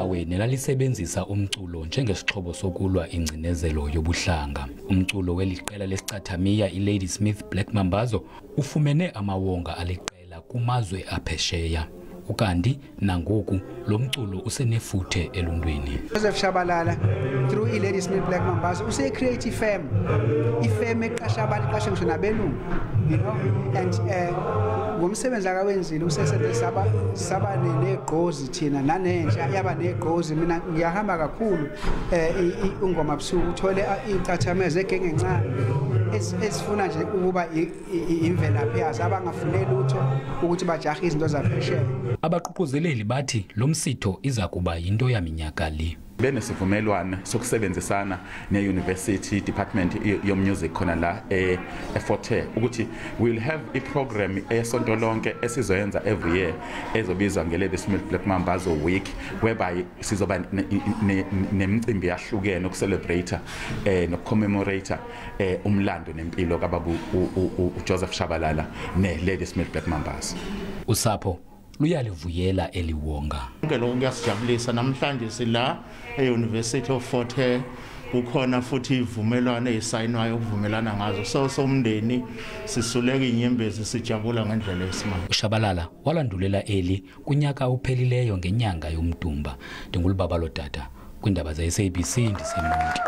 Qhawe nelalisebenzisa umculo njengesixhobo sokulwa ingcinezelo yobuhlanga. Umculo weli qela lesicathamiya iLadysmith Black Mambazo ufumene amawonga aliqela kumazwe aphesheya. Ukanti nangoku lo mculo usenefuthe eluntwini. Joseph Shabalala through iLadysmith Black Mambazo use-create ifem, ifem eqasha abantu, iqashe ngisho nabelungu, and ngomsebenzi akawenzile usesenze saba negqozi thina, nanentsha yaba negqozi. Mina ngiyahamba kakhulu ungoma busuku, uthole iy'cathamiya zegenge encane ezifuna nje ukuba imvelaphi yazo, abangafune lutho ukuthi bajahe izinto zaphesheya. Abaququzeleli bathi lo msitho iza kuba yinto yaminyaka le. Benesivumelwano sokusebenzisana ne-university department yo-music khona la eFort Hare ukuthi we'll have i-program esonto lonke esizoyenza every year ezobizwa nge-Ladysmith Black Mambazo Week, whereby sizoba nemicimbi yahlukene ukucelebrate nokucommemorate umlando nempilo kababa uJoseph Shabalala ne-Ladysmith Black Mambazo. Usapho luyalivuyela eliwonga. Konke lokho kuyasijabulisa. Namhlanje sila e-University of Fort Hare, kukhona futhi ivumelwano ezisayinwayo ukuvumelana ngazo, so somndeni sisuleka inyembezi, sijabula ngendlela esimanga. UShabalala walandulela eli kunyaka ophelileyo ngenyanga yoMdumba. NdinguLubabalo Dada kwindaba ze-SABC, ndiseMonti.